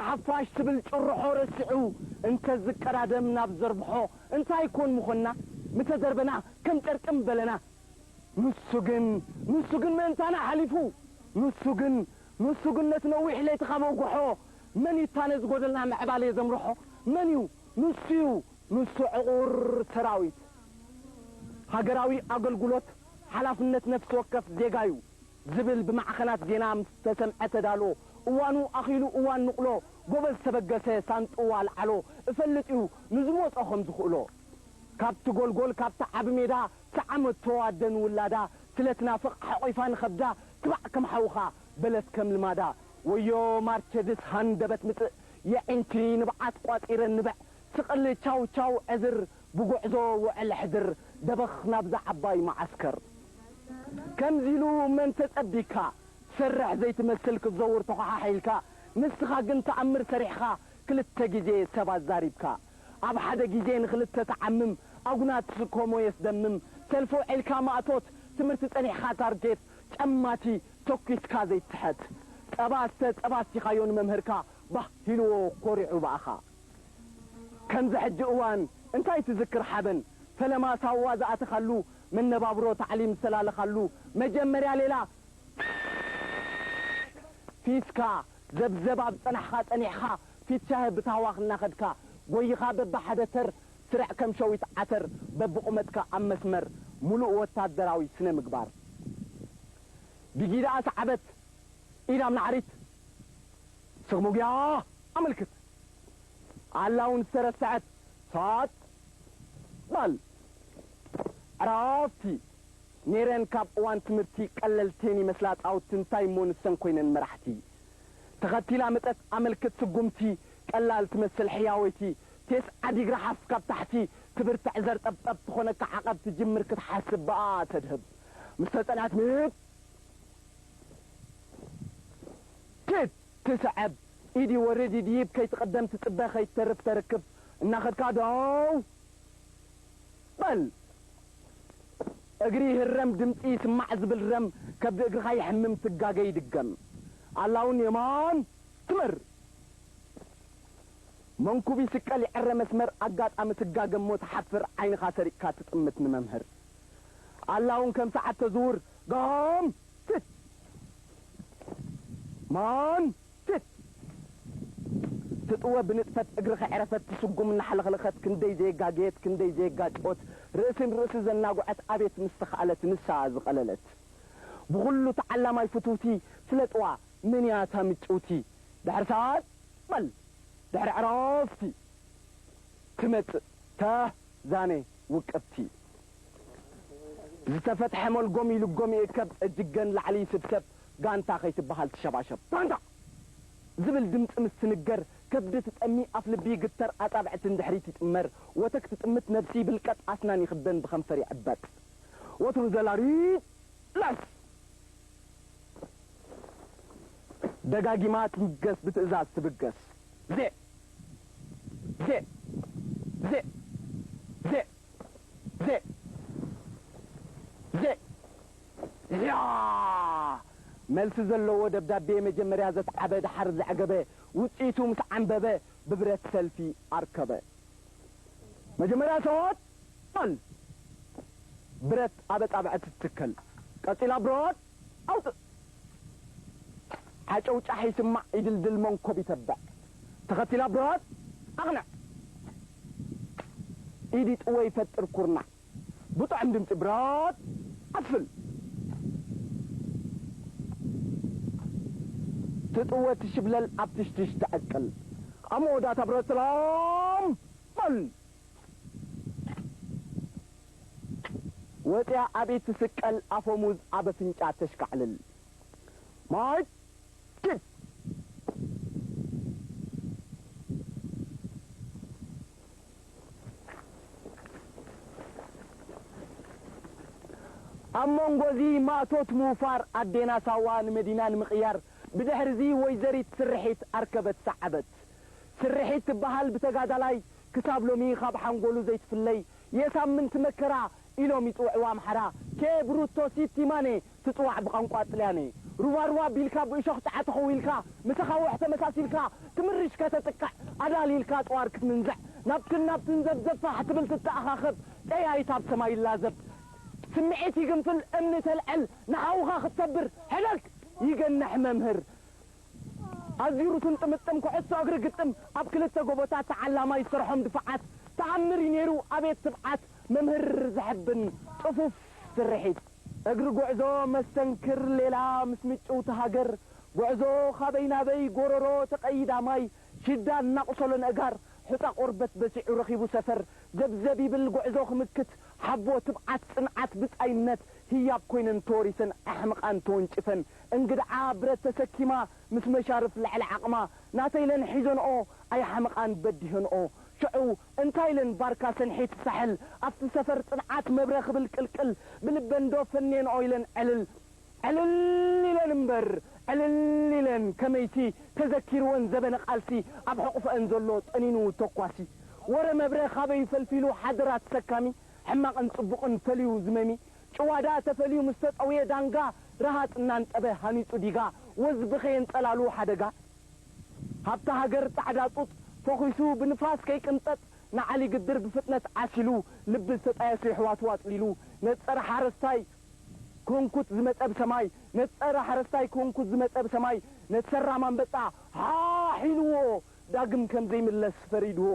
ሓፋሽ ትብል ጭርሖ ረሲዑ እንተ ዝቀዳደም ናብ ዘርብሖ እንታይ ኮን ምኾንና? ምተዘርበና ከም ጨርቂ ምበለና። ንሱ ግን፣ ንሱ ግን ምእንታና ሓሊፉ። ንሱ ግን፣ ንሱ ግን ነቲ ነዊሕ ለይቲ ካብ ኣጉሖ፣ መን እዩ እታ ነዚ ጎደልና ምዕባለ ዘምርሖ? መን እዩ? ንሱ እዩ፣ ንሱ ዕቑር ሰራዊት። ሃገራዊ ኣገልግሎት ሓላፍነት ነፍሲ ወከፍ ዜጋ እዩ ዝብል ብማዕኸናት ዜና ምስ ተሰምዐ ተዳሎ፣ እዋኑ ኣኺሉ እዋን ንቕሎ፣ ጎበዝ ተበገሰ ሳንጥኡ ኣልዓሎ፣ እፈልጥ እዩ ንዝመጾ ከም ዝኽእሎ። ካብቲ ጎልጎል ካብቲ ዓቢ ሜዳ ሰዓመቶ ኣደ ንውላዳ ስለ ትናፍቕ ሓቒፋ ንኸብዳ ትባዕ ከም ሓውኻ በለት ከም ልማዳ። ወዮ ማርቸድስ ሃንደበት ምጽእ የዒንቲ ንብዓት ቋጺረ ንብዕ ስቕሊ ቻው ቻው ዕዝር ብጉዕዞ ውዕል ሕድር ደበኽ ናብዛ ዓባይ መዓስከር። ከምዚ ኢሉ መን ተጸቢካ ትሰርሕ ዘይትመስል ክትዘውር ተኾሓሒልካ ንስኻ ግን ተኣምር ሰሪሕኻ ክልተ ግዜ ሰብ ኣዛሪብካ። ኣብ ሓደ ግዜ ንኽልተ ትዓምም ኣጉናት ስኮሞ የስደምም ሰልፊ ውዒልካ ማእቶት ትምህርቲ ጸኒሕኻ ታርጌት ጨማቲ ተኲስካ ዘይትሕት ጸባ ስተ ጸባ ኣስቲኻዮ ንመምህርካ ባህ ኢልዎ ኮሪዑ ብኣኻ። ከምዚ ሕጂ እዋን እንታይ ትዝክር ሓበን ፈለማ ሳዋ ዝኣተኻሉ መነባብሮ ታዕሊም ዝተላለኻሉ መጀመርያ ሌላ ፊስካ ዘብዘብ ኣብ ጸናሕኻ ጸኒሕኻ ፊት ሻሂ ብታህዋኽ እናኸድካ ጎይኻ በብሓደ ተር ስርዕ ከም ሸዊት ዓተር በብቑመትካ ኣብ መስመር ምሉእ ወታደራዊ ስነ ምግባር ብጊዳ ኣስዓበት ኢድ ኣብ ናዕሪት ስቕ መጉያ ኣመልክት ኣላ እውን ዝተረስዐት ሳጥ በል ዕራፍቲ ነይረን ካብ እዋን ትምህርቲ ቀለልቴን ይመስላ ጻውቲ እንታይ እሞ ንሰን ኮይነን መራሕቲ ተኸቲላ መጠት ኣመልክት ስጉምቲ ቀላል ትመስል ሕያወይቲ ቴስዓ ዲግሪ ሓፍ ካብ ታሕቲ ትብርትዕ ዘርጠብጠብ ትኾነካ ዓቐብ ትጅምር ክትሓስብ ብኣ ተድህብ ምስ ተጸንዐት ምት ኪድ ትስዐብ ኢድ ይወርድ ይድይብ ከይትቕደም ትጽበ ከይትተርፍ ተርክብ እናኸድካ ደው በል እግሪ ይህረም ድምጺ ይስማዕ ዝብል ረም ከብዲ እግርኻ ይሕምም ትጋገ ይድገም ኣላውን የማን ትመር መንኩብ ይስቀል ይዕረ መስመር ኣጋጣሚ ትጋገ እሞ ትሓፍር ዓይንኻ ሰሪቕካ ትጥምት ንመምህር ኣላውን ከም ሰዓት ተዝውር ጋም ትት ማን ትት ትጥወ ብንጥፈት እግሪ ከዕረፈት ትስጉም እናሓለኸለኸት ክንደይ ዘየጋገየት ክንደይ ዘየጋጨወት ርእሲ ንርእሲ ዘናጉዐት ኣቤት ምስተኻእለት ንሳ ዝቐለለት ብኹሉ ተዓላማይ ፍትውቲ ፍለጥዋ መን እያ እታ ምጭውቲ ድሕሪ ሰዓት በል ድሕሪ ዕረፍቲ ትመጽእ ተዛነ ውቅብቲ ዝተፈትሐ መልጎም ይልጎም ይእከብ እጅገን ላዕሊ ይስብሰብ ጋንታ ከይትበሃል ትሸባሸብ ጋንታ ዝብል ድምፂ ምስ ትንገር ከብዲ ትጠሚ ኣፍ ልቢ ይግተር ኣፃብዕቲ ንድሕሪት ይጥመር ወተክ ትጥምት ነብሲ ብልቀጥ ኣስናን ይኽደን ብኸንፈር ይዕበጥ ወትሩ ዘላሪት ላስ ደጋጊማ ትምገስ ብትእዛዝ ትብገስ ዜ ዜ ዜ ዜ ዜ ዜ ያ መልሲ ዘለዎ ደብዳቤ መጀመርያ ዘስዓበ ድሓር ዘዕገበ ውፅኢቱ ምስ ዓንበበ ብብረት ሰልፊ ኣርከበ መጀመርያ ሰዋት ጣል ብረት ኣብ ኣጻብዕቲ ትትከል። ቀጺላ ብረት ኣውጽእ። ዓጨውጫሕ ይስማዕ ይድልድል መንኮብ ይተብዕ። ተኸቲላ ብረት ኣቕንዕ። ኢድ ይጥወ ይፈጥር ኩርናዕ። ብጥዑም ድምጺ ብረት ኣፍል። ትጥወ ትሽብለል ኣብ ትሽትሽ ትዕቅል። ኣብ መወዳእታ ብረት ሰላም በል። ወጽያ ኣብ ኢድ ትስቀል ኣፈሙዝ ኣብ ኣፍንጫ ተሽካዕልል። ማይ ኪድ። ኣብ መንጎ እዚ ማእቶት ምውፋር ኣዴና ሳዋ ንመዲና ንምቕያር ብድሕሪ እዚ ወይዘሪት ስርሒት ኣርከበት ሰዓበት። ስርሒት ትበሃል ብተጋዳላይ ክሳብ ሎሚ ካብ ሓንጎሉ ዘይትፍለይ የሳምንቲ መከራ ኢሎም ይጽውዕዋ ኣምሓራ ኬ ብሩቶ ሲቲማኔ ትጽዋዕ ብቋንቋ ጥልያኔ ሩባሩባ ቢልካ ብእሾኽ ጫዓ ተኸዊልካ፣ ምስ ኣኻውሕ ተመሳሲልካ፣ ክምርሽ ከተጥቅዕ ኣዳሊልካ፣ ጥዋር ክትምንዝዕ፣ ናብትን ናብትን ዘብዘብ ፋሕ ትብል ትተኣኻኸብ፣ ጠያይት ኣብ ሰማይ ይላዘብ። ስምዒት ይግንፍል፣ እምኒ ተልዕል፣ ንሓውኻ ክትሰብር፣ ሕደግ! ይገንሕ መምህር። ኣዚሩ ስንጥምጥም፣ ኩዕሶ እግሪ ግጥም፣ ኣብ ክልተ ጎቦታት ተዓላማይ ዝሰርሖም ድፋዓት፣ ተኣምር እዩ ነይሩ፣ ኣቤት ትብዓት፣ መምህር ዘሐብን ጥፉፍ ስርሒት። እግሪ ጉዕዞ መስተንክር ሌላ ምስ ምጭውቲ ሃገር፣ ጉዕዞ ኻበይ ናበይ ጎረሮ ተቐይዳ ማይ፣ ሽዳ እናቑሰሎን ኣእጋር፣ ሑጻ ቆርበት በሲዑ ረኺቡ ሰፈር፣ ዘብዘብ ይብል ጉዕዞ ክምክት፣ ሓቦ ትብዓት ጽንዓት ብጻይነት፣ ህያብ ኮይነን ተወሪሰን ኣሕምቓን ተወንጭፈን፣ እንግድዓ ብረት ተሰኪማ ምስ መሻርፍ ልዕሊ ዓቕማ፣ ናተይ ኢለን ሒዞንኦ ኣይሓምቓን በዲሆንኦ፣ ሽዑ እንታይ ኢለን ባርካ ሰንሒት ሳሕል፣ ኣብቲ ሰፈር ጽንዓት መብረ ክብል ቅልቅል፣ ብልበንዶ ፈንየንኦ ኢለን ዕልል፣ ዕልል ኢለን እምበር፣ ዕልል ኢለን ከመይቲ ተዘኪርወን ዘበነ ቃልሲ፣ ኣብ ሕቑፈአን ዘሎ ጠኒኑ ተኳሲ። ወረ መብረ ካበይ ፈልፊሉ ሓደራ ተሰካሚ፣ ሕማቕን ጽቡቕን ፈልዩ ዝመሚ፣ ጭዋዳ ተፈልዩ ምስ ተጠውየ ዳንጋ፣ ረሃጽ እናንጠበ ሃኒጹ ዲጋ፣ ወዝቢ ከየንጸላሉ ሓደጋ። ሃብቲ ሃገር ጻዕዳ ጡጥ ፈኺሱ ብንፋስ ከይቅንጠጥ፣ ንዓሊ ግድር ብፍጥነት ዓሲሉ፣ ልቢ ዝተጣየሱ የሕዋቱ ኣጽሊሉ፣ ነጸረ ሓረስታይ ክህንኩት ዝመጸ ብሰማይ፣ ነጸረ ሓረስታይ ክህንኩት ዝመጸ ብሰማይ፣ ነቲ ሰራም ኣንበጣ ሃሕ ኢልዎ፣ ዳግም ከም ዘይምለስ ፈሪድዎ።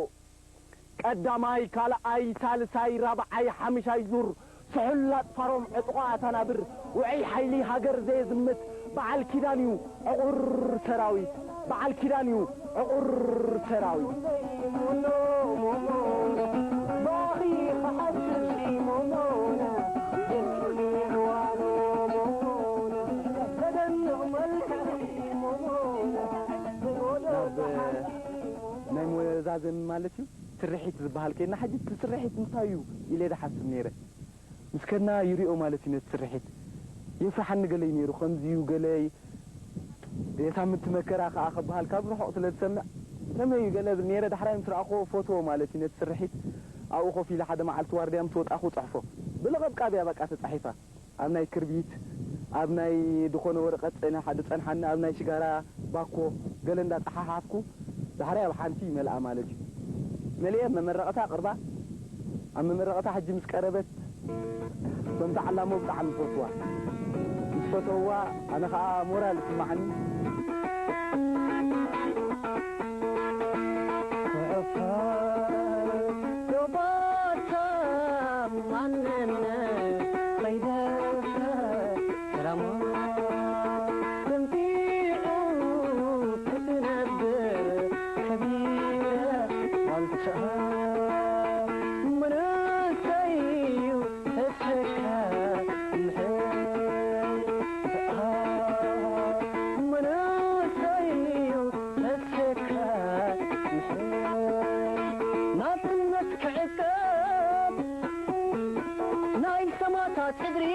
ቀዳማይ፣ ካልኣይ፣ ሳልሳይ፣ ራብዓይ፣ ሓምሻይ ዙር ስሑል ኣጽፋሮም ዕጡቓት ኣናብር፣ ውዑይ ሓይሊ ሃገር ዘየዝምት በዓል ኪዳን እዩ ዕቑር ሰራዊት፣ በዓል ኪዳን እዩ ዕቑር ሰራዊት። ናብ ናይ መወዛዘኒ ማለት እዩ፣ ስርሒት ዝበሃል ከይድና፣ ሕጂ እቲ ስርሒት እንታይ እዩ ኢለ ድሓስብ ነይረ። ምስ ከድና ይሪኦ ማለት እዩ ነቲ ስርሒት። የፍርሓኒ ገለ እዩ ነይሩ፣ ከምዚ እዩ ገለ፣ የሳምንቲ መከራ ከኣ ክበሃል ካብ ርሑቕ ስለ ዝሰምዕ፣ ከመይ እዩ ገለ እብል ነይረ። ዳሕራይ ምስ ረኣኽዎ ፈትዎ ማለት እዩ ነቲ ስርሒት። ኣብኡ ኮፍ ኢለ ሓደ መዓልቲ ዋርድያ ምስ ወጻእኩ ጽሕፎ። ብለቐብቃብ እያ በቃ ተጻሒፋ። ኣብ ናይ ክርቢት፣ ኣብ ናይ ዝኾነ ወረቐት ጸኒሓ፣ ዝጸንሓኒ፣ ኣብ ናይ ሽጋራ ባኮ ገለ እንዳጸሓሓፍኩ፣ ዳሕራይ ኣብ ሓንቲ ይመልኣ ማለት እዩ። መሊኤ ኣብ መመረቐታ ኣቕርባ። ኣብ መመረቐታ ሕጂ ምስ ቀረበት፣ ከምቲ ዓላሞ ብጣዕሚ ይፈትዋ። ምስ ፈተውዋ፣ ኣነ ኸኣ ሞራል ይስምዓኒ። ናጽነት ክዕቀብ ናይ ሰማእታት ሕድሪ